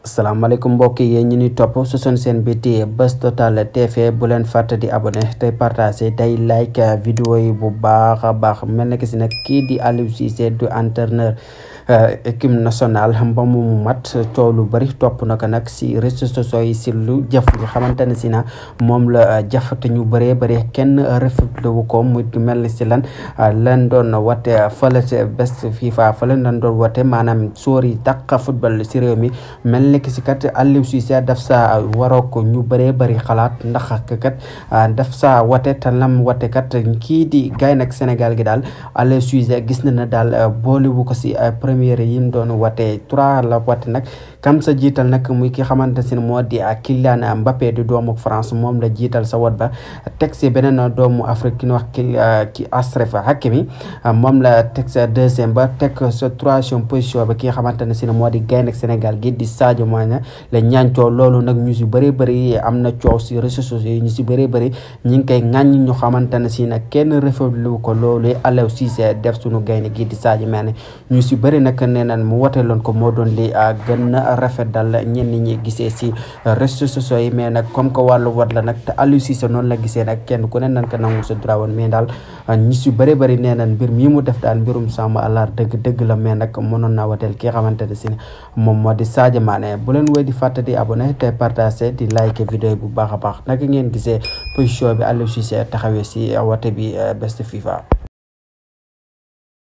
asalaamaaleykum mbokk yi ñu ni topp su seen bi di Buzz Total TV bu leen fàtte di abonné tey partagé tey like vidéo yi bu baax a baax mel na ki si nag kii di Aliou Cissé du entraîneur équipe nationale ba mu mat coow lu bëri topp na ko nag si réseaux sociaux yi si lu jëf nga xamante ne si na moom la jëf te ñu bëree bëri kenn rafetlu wu ko mu mel ni si lan doon wate fële si best FIFA fële lan doon wate maanaam sóor yi dàq football si réew mi mel nekk si kat Aliou Cissé daf sa waroo ko ñu bëree bëri xalaat ndax kat daf sa wate te lam wate kat kii di gaay nag Sénégal gi daal Aliou Cissé gis na daal boolewu ko si première yi mu doon wate 3 la wate nag kam sa jiital nag muy ki xamante si moo di Kylian Mbappé di doomu France moom la jiital sa wat ba teg si beneen doomu Afrique ki ñu wax ki Achraf Hakimi moom la teg sa deuxième ba teg sa troisième position ba ki nga xamante ne si moo di gaay nag Sénégal gi di Sadio Mané la ñaancoo loolu nag ñu si bëree bëri am na coow si réseaux sociaux yi ñu si bëree bëri ñi ngi koy ŋàññ ñu xamante ne si nag kenn rafetlu ko loolu Aliou Cissé def suñu gaynde gi di Sadio Mané ñu si bëri nag nee nañ mu wote loon ko moo doon li gën a rafet dal ñenn ñi gisee si réseaux sociaux yi mais nag comme que wàllu wat la nag te Aliou Cissé noonu la gisee nag kenn ku ne nan ko nangu sa droit woon mais daal ñu si bëree bëri nee nañ mbir mii mu def daal mbirum sàmm àllar dëgg la mais nag mënoon naa wateel ki nga xamante ne si moom moo di Sadio Mané bu leen woy di fàtte di abonné te partagé di like vidéo yi bu baax a baax naka ngeen gisee position bi Aliou Cissé taxawee si wate bi best FIFA